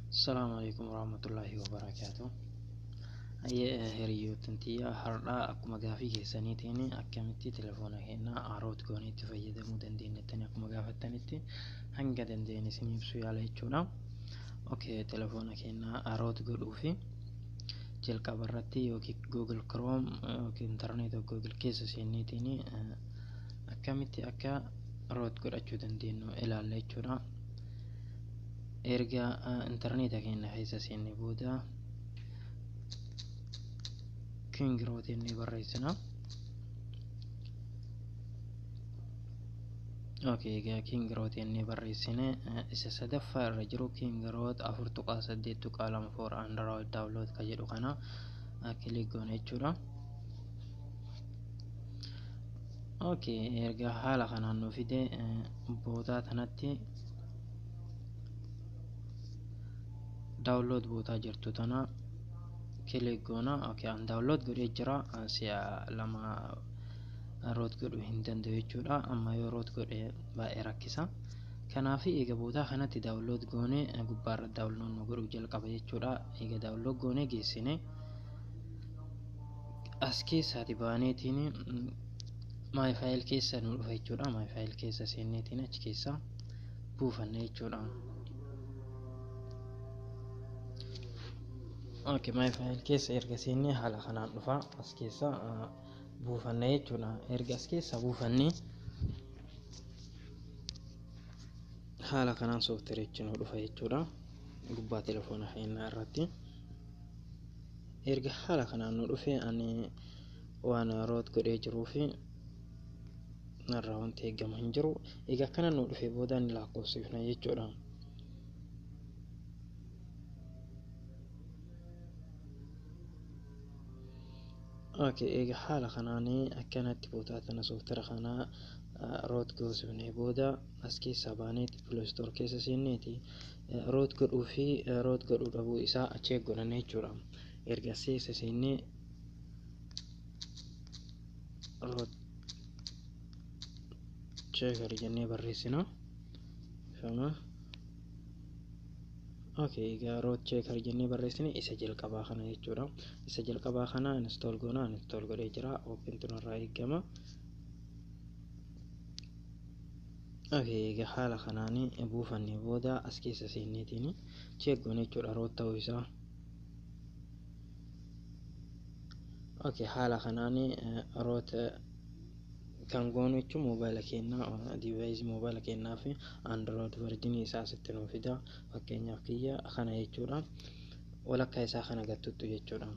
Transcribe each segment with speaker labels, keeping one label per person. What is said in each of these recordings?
Speaker 1: Assalamu alaikum warahmatullahi wabarakatuh. Hiriyoottan tiyya har'aa akkuma gaafii keessaniitiin akkamitti telefoona keenya root goonee itti fayyadamuu dandeenyettani akkuma gaafattanitti hanga dandeenye isin ibsuu yaala jechuudha. Okay, telefoona keenya root godhuu fi jalqaba irratti yookiin Google Chrome yookiin internet Google keessa seenneetiin akkamitti akka root godhachuu dandeenyu ilaalla jechuudha. Erga intarneeta keenya keessa seenne booda King Root jennee barreessina. Okay, egaa King Root jennee barreessine isa sadaffaa irra jiru King Root 4.8.2 for Android download ka jedhu kana click goone jechuudha. Okay, erga haala kanaan nu fide boodaa tanatti download bootaa jirtu tana click goona. Okay, an download godhee jira, si'a lama root godhuu hin danda'u jechuudha. Amma yoo root godhe baay'ee rakkisa. Kanaaf eega boodaa kanatti download goone gubbaarra download nu godhuu jalqaba jechuudha. Eega download goone geessine as keessaati baaneetiin my file keessa nu dhufa jechuudha. My file keessa seenneetiin achi keessa buufanne jechuudha. Okay, my file keessa erga seennee haala kanaan dhufa as keessa buufanne jechuudha. Erga as keessa buufanne haala kanaan sooftireechi nu dhufa jechuudha. Gubbaa telefoona keenyaa irratti. Erga haala kanaan nu dhufe ani waan root godhee jiruu fi narraa wanti eegamu hin jiru. Egaa akkana nu dhufe booda ni lakkoofsifna jechuudha. Okay, egaa haala kanaan akkanatti boodaa tana sooftira kana root goosifnee booda as keessaa baaneeti Play Store keessa seenneeti root godhuu fi root godhuu dhabuu isaa achi godhanne jechuudha. Erga as keessa seennee root checker jennee barreessina. Ifama. Okay, egaa root checker jennee barreessine isa jalqabaa kana jechuudha. Isa jalqabaa kana install goona, install godhee jira. Open tunarraa eegama. Okay, egaa haala kanaan buufannee booda as keessa seenneetiin check goone jechuudha root ta'uu isaa. Okay, haala kanaan root kan goonu jechuun moobaayila keenyaa diivaayisii moobaayila keenyaa fi Android verjinii isaa asitti nuu fida. Fakkeenyaaf kiyya kana jechuudha. Walakkaa isaa kana gattuttu jechuudha.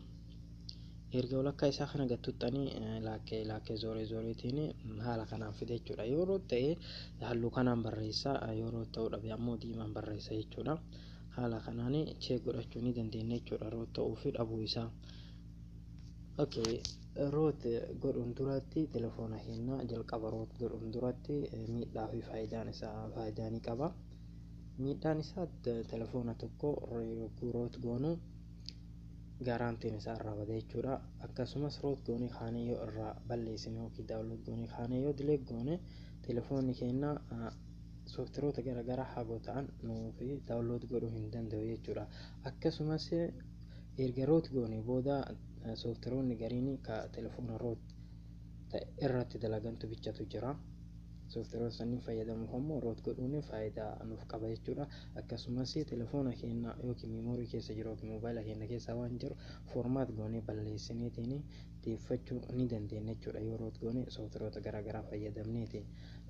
Speaker 1: Erga walakkaa isaa kana gattuttanii laakkee laakkee zooree zooreetiin haala kanaan fida jechuudha. Yoo root ta'e halluu kanaan barreessa, yoo root ta'uu dhabe ammoo diimaan barreessa jechuudha. Haala kanaan check godhachuu ni dandeenya jechuudha root ta'uu fi dhabuu isaa. Okay, root godhuun duratti telefoona keenya jalqaba root godhuun duratti miidhaa fi faayidaan isaa faayidaa ni qaba. Miidhaan isaa telefoona tokko yogguu root goonu gaaraantiin isaa irraa bada jechuudha. Akkasumas root goonee kaanee yoo irraa balleessine yookiin download goonee kaanee yoo delete goone telefoonni keenya sooftiroota garaagaraa hagoo ta'an nuuf download godhuu hin danda'u jechuudha. Akkasumas erga root goone booda sooftiroonni gariin ka telefoona root irratti dalagantu bichatu jira. Sooftiroota sanniin fayyadamuuf ammoo root godhuun faayidaa nuuf qaba jechuudha. Akkasumas telefoona keenya yookiin miimoorii keessa jiru yookiin moobaayila keenya keessa waan jiru foormaat goonee balleessineetiin deeffachuu ni dandeenya jechuudha. Yoo root goone sooftiroota garaagaraa fayyadamneeti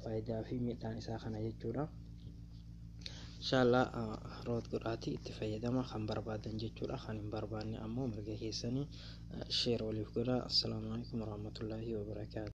Speaker 1: faayidaa fi miidhaan isaa kana jechuudha. Inshallah root godhaati itti fayyadama kan barbaadan jechuudha. Kan hin barbaanne ammoo mirga keessanii share waliif godhaa. Assalaamu alaikum warahmatullahi wabarakaatuh.